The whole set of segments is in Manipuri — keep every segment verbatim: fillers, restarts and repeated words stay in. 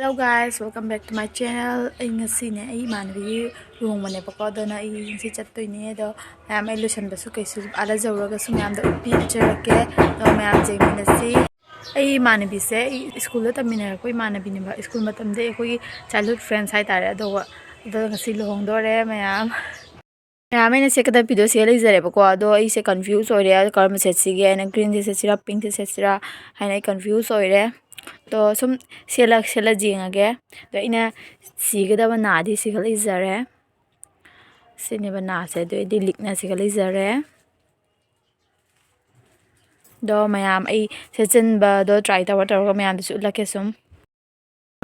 Hello guys, welcome back to my channel. ꯑꯩ ꯉꯁꯤꯅꯦ, ꯑꯩ ꯏꯃꯥꯟꯅꯕꯤꯒꯤ ꯂꯨꯍꯣꯡꯕꯅꯦꯕꯀꯣ, ꯑꯗꯨꯅ ꯑꯩ ꯉꯁꯤ ꯆꯠꯇꯣꯏꯅꯦ꯫ ꯑꯗꯣ ꯃꯌꯥꯝ, ꯑꯩ ꯂꯣꯏꯁꯟꯕꯁꯨ ꯀꯩꯁꯨ ꯑꯥꯗ ꯌꯧꯔꯒꯁꯨ ꯃꯌꯥꯝꯗ ꯎꯠꯄꯤꯖꯔꯛꯀꯦ꯫ ꯑꯗꯣ ꯃꯌꯥꯝ ꯌꯦꯡꯃꯤꯟꯅꯁꯤ꯫ ꯑꯩ ꯏꯃꯥꯟꯅꯕꯤꯁꯦ ꯑꯩ ꯁ꯭ꯀꯨꯜꯗ ꯇꯝꯃꯤꯟꯅꯔꯛꯄ ꯏꯃꯥꯟꯅꯕꯤꯅꯦꯕ, ꯁ꯭ꯀꯨꯜ ꯃꯇꯝꯗꯒꯤ ꯑꯩꯈꯣꯏꯒꯤ childhood friends ꯍꯥꯏꯇꯥꯔꯦ꯫ ꯑꯗꯨꯒ ꯑꯗꯣ ꯉꯁꯤ ꯂꯨꯍꯣꯡꯗꯣꯔꯦ ꯃꯌꯥꯝ꯫ ꯃꯌꯥꯝ, ꯑꯩꯅ ꯁꯦꯠꯀꯗꯕ ꯐꯤꯗꯣ ꯁꯦꯠ ꯂꯩꯖꯔꯦꯕꯀꯣ꯫ ꯑꯗꯣ ꯑꯩꯁꯦ confuse ꯑꯣꯏꯔꯦ, ꯀꯔꯝꯕ ꯁꯦꯠꯁꯤꯒꯦ ꯍꯥꯏꯅ, green ꯁꯦꯠꯁꯤꯔꯥ, pink ꯁꯦꯠꯁꯤꯔꯥ ꯍꯥꯏꯅ ꯑꯩ confuse ꯑꯣꯏꯔꯦ꯫ ꯑꯗꯣ ꯁꯨꯝ ꯁꯦꯠꯂ ꯁꯦꯠꯂ ꯌꯦꯡꯉꯒꯦ꯫ ꯑꯗꯣ ꯑꯩꯅ ꯁꯤꯒꯗꯕ ꯅꯥꯗꯤ ꯁꯤꯒ ꯂꯩꯖꯔꯦ꯫ ꯁꯤꯅꯦꯕ ꯅꯥꯁꯦ꯫ ꯑꯗꯨ ꯑꯩꯗꯤ ꯂꯤꯛꯅ ꯁꯤꯒ ꯂꯩꯖꯔꯦ꯫ ꯑꯗꯣ ꯃꯌꯥꯝ, ꯑꯩ ꯁꯦꯠꯆꯟꯕꯗꯣ try ꯇꯧꯔ ꯇꯧꯔꯒ ꯃꯌꯥꯝꯗꯁꯨ ꯎꯠꯂꯛꯀꯦ ꯁꯨꯝ꯫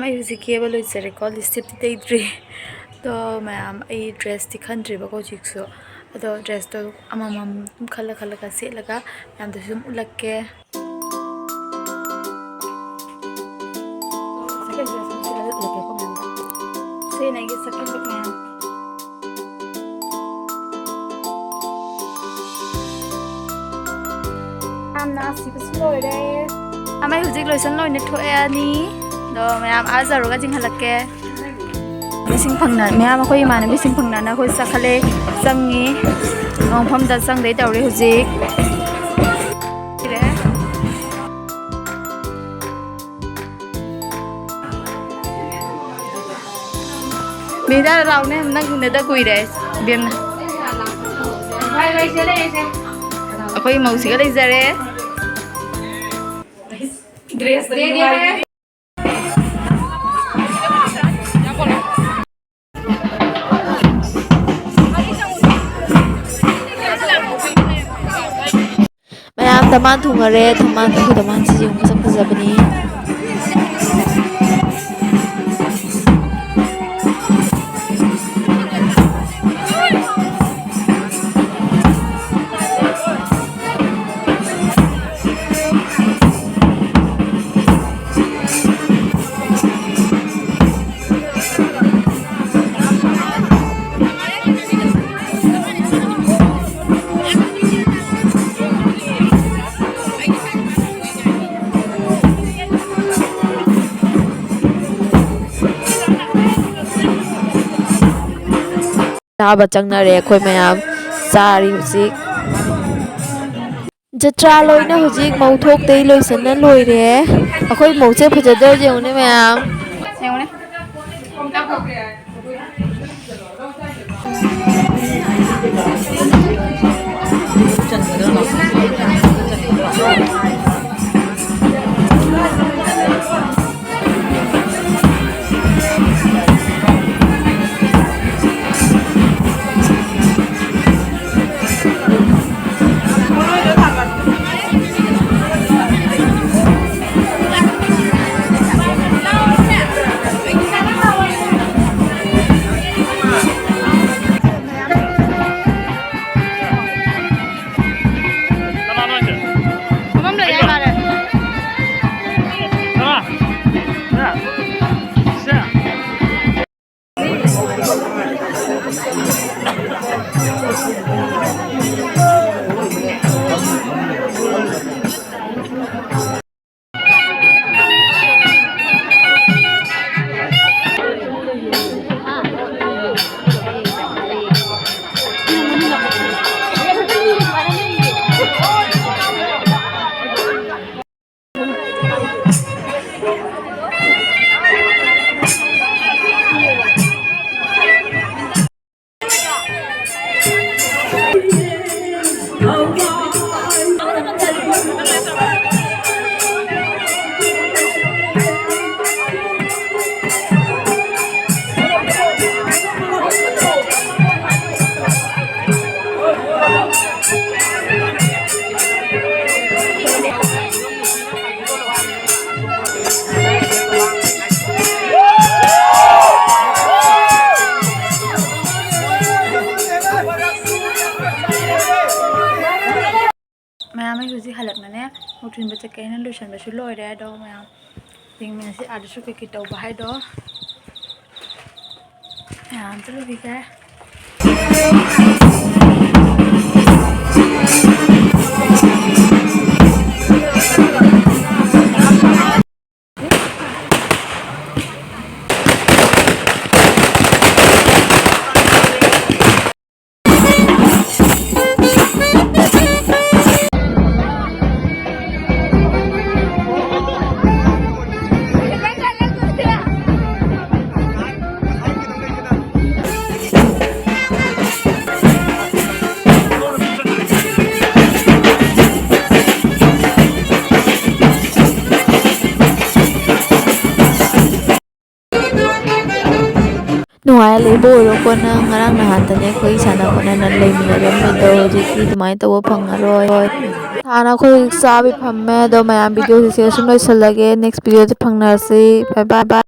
ꯑꯩ ꯍꯧꯖꯤꯛ ꯀꯦꯕ ꯂꯣꯏꯖꯔꯦꯀꯣ, lipstickꯇꯤ ꯇꯩꯗ꯭ꯔꯤ꯫ ꯑꯗꯣ ꯃꯌꯥꯝ, ꯑꯩ dressꯇꯤ ꯈꯟꯗ꯭ꯔꯤꯕꯀꯣ ꯍꯧꯖꯤꯛꯁꯨ꯫ ꯑꯗꯣ dressꯇꯣ ꯑꯃꯃꯝ ꯑꯗꯨꯝ ꯈꯜꯂ ꯈꯜꯂꯒ ꯁꯦꯠꯂꯒ ꯃꯌꯥꯝꯗꯁꯨ ꯑꯗꯨꯝ ꯎꯠꯂꯛꯀꯦ꯫ Second dress ꯑꯃ ꯁꯦꯠꯂꯒ ꯎꯠꯂꯛꯀꯦꯀꯣ ꯃꯌꯥꯝꯗ꯫ ꯁꯤꯅ ꯑꯩꯒꯤ second look ꯃꯌꯥꯝ꯫ ꯌꯥꯝꯅ ꯁꯤꯕꯁꯨ ꯂꯣꯏꯔꯦ꯫ ꯑꯃꯩ ꯍꯧꯖꯤꯛ ꯂꯣꯏꯁꯟ ꯂꯣꯏꯅ ꯊꯣꯛꯑꯦ ꯑꯅꯤ꯫ ꯑꯗꯣ ꯃꯌꯥꯝ ꯑꯥ ꯌꯧꯔꯒ ꯆꯤꯡꯍꯜꯂꯛꯀꯦ꯫ ꯏꯁꯤꯡ ꯐꯪꯅ-, ꯃꯌꯥꯝ ꯑꯩꯈꯣꯏ ꯏꯃꯥꯟꯅꯕꯤꯁꯤꯡ ꯐꯪꯅꯅ ꯑꯩꯈꯣꯏ ꯆꯥꯈꯠꯂꯦ, ꯆꯪꯉꯤ꯫ ꯃꯐꯝꯗ ꯆꯪꯗꯣꯏ ꯇꯧꯔꯤ ꯍꯧꯖꯤꯛ꯫ ꯃꯤꯗꯥ ꯂꯥꯎꯅꯦ, ꯅꯪ ꯎꯅꯗ ꯀꯨꯏꯔꯦ, ꯏꯕꯦꯝꯅ꯫ ꯑꯩꯈꯣꯏ ꯃꯧꯁꯤꯒ ꯂꯩꯖꯔꯦ꯫ ꯃꯌꯥꯝ ꯊꯝꯕꯥꯜ ꯊꯨꯡꯉꯔꯦ꯫ ꯊꯝꯕꯥꯜ, ꯑꯩꯈꯣꯏ ꯊꯝꯕꯥꯜꯁꯤ ꯌꯦꯡꯕ ꯃꯁꯛ ꯐꯖꯕꯅꯤ꯫ ꯆꯥꯕ ꯆꯪꯅꯔꯦ ꯑꯩꯈꯣꯏ ꯃꯌꯥꯝ꯫ ꯆꯥꯔꯤ ꯍꯧꯖꯤꯛ꯫ ꯖꯇ꯭ꯔꯥ ꯂꯣꯏꯅ ꯍꯧꯖꯤꯛ ꯃꯧ ꯊꯣꯛꯇꯩ ꯂꯣꯏꯁꯟꯅ ꯂꯣꯏꯔꯦ꯫ ꯑꯩꯈꯣꯏ ꯃꯧꯁꯦ ꯐꯖꯗ꯭ꯔꯁꯦ ꯌꯦꯡꯉꯨꯅꯦ ꯃꯌꯥꯝ꯫ ꯌꯦꯡꯉꯨꯅꯦ꯫ ꯃꯌꯥꯝ, ꯑꯩ ꯍꯧꯖꯤꯛ ꯍꯜꯂꯛꯅꯅꯦ, ꯃꯨꯛ ꯊꯤꯟꯕ ꯆꯠꯀꯦ꯫ ꯑꯩꯅ ꯂꯣꯏꯁꯟꯕꯁꯨ ꯂꯣꯏꯔꯦ꯫ ꯑꯗꯣ ꯃꯌꯥꯝ ꯌꯦꯡꯃꯤꯟꯅꯁꯤ꯫ ꯑꯥꯗꯁꯨ ꯀꯩꯀꯩ ꯇꯧꯕ ꯍꯥꯏꯗꯣ ꯃꯌꯥꯝ ꯆꯠꯂꯨꯈꯤꯒꯦ꯫ ꯂꯩꯕ ꯑꯣꯏꯔꯣꯀꯣ꯫ ꯅꯪ ꯉꯔꯥꯡ ꯅꯍꯥꯟꯇꯅꯦ ꯑꯩꯈꯣꯏ ꯁꯥꯟꯅ ꯈꯣꯠꯅꯅ ꯂꯩꯃꯤꯟꯅꯔꯝꯃꯤꯗꯣ, ꯍꯧꯖꯤꯛꯇꯤ ꯑꯗꯨꯃꯥꯏꯅ ꯇꯧꯕ ꯐꯪꯉꯔꯣꯏ꯫ ꯊꯥꯅ ꯑꯩꯈꯣꯏ ꯆꯥꯕꯤ ꯐꯝꯃꯦ꯫ ꯑꯗꯣ ꯃꯌꯥꯝ, ꯚꯤꯗꯤꯑꯣꯁꯦ ꯁꯨꯝ ꯂꯣꯏꯁꯤꯜꯂꯒꯦ꯫ ꯅꯦꯛꯁ ꯚꯤꯗꯤꯑꯣꯗ ꯐꯪꯅꯔꯁꯤ꯫ ꯕꯥꯏ ꯕꯥꯏ ꯕꯥꯏ꯫